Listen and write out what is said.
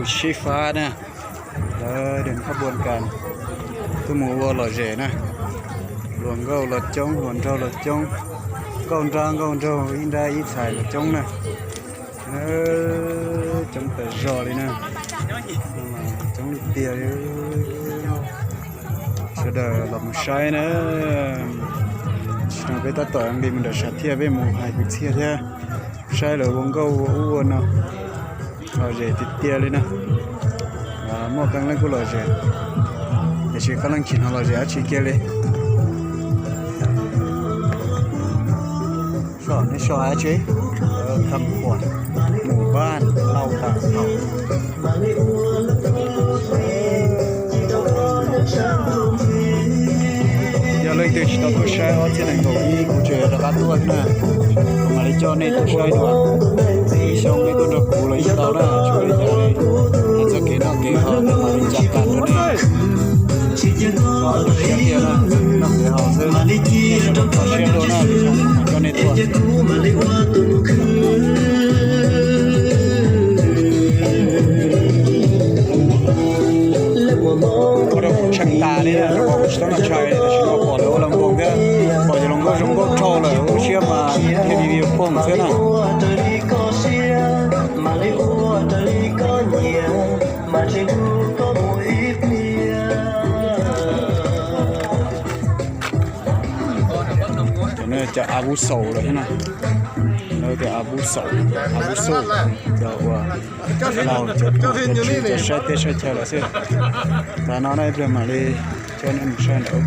Sib fab na, lawv de phab npua kas tuaj mus ua lom zem na. Hluas nkauj los coob, hluas nraug los coob, nkauj nrab nkauj nraug ib nrab ib txhais los coob na. Coob tas zog li na, coob li tiag li. Sawv daws los mus saib na. Tsis no peb tab tom li mus nram Sam thiaj, peb mus hais kwv txhiaj thiab, saib lawv ua nkauj ua ub ua no. Lom zem tiag tiag li na. Muaj qee leej kuj lom zem, tiam sis qee leej tsis hnov lom zem dab tsi kiag li. Saib nej saib dab tsi, kham quam mus npaj lau tas thaum. Yog leej twg tsis tau tuaj saib ob txhiab nees nkaum ib, kuv tseem rov qab tuaj na, kuv mam li coj nej tuaj saib dua. Ib xyoo nej tuaj nrog kuv los yeej tau na, tsis ua li cas li. Hais txog kev noj kev haus kuv mam li caj tas rau nej. Tso siab tiag na, noj kev haus xwb, nej sawv daws tso siab dua na, kuv mam coj nej tuaj. Ua rau kuv tsheej tas li na, rau qhov kuv tsis tau noj tshais, tam sim no pom lawv ua lawv npoo thiab, pom cov hluas nkauj zoo nkauj dhau lawm, lub siab mas thiaj li phooj xwb na. Cov no cov a vuv xaum lawm thiab na. Lawv tias a vuv xaum, a vuv xaum, cov uas laus cov pog cov tswv cov saib teb saib chaw lawm xwb. Tam no na ib pliag mam li coj nej mus saib ntawd.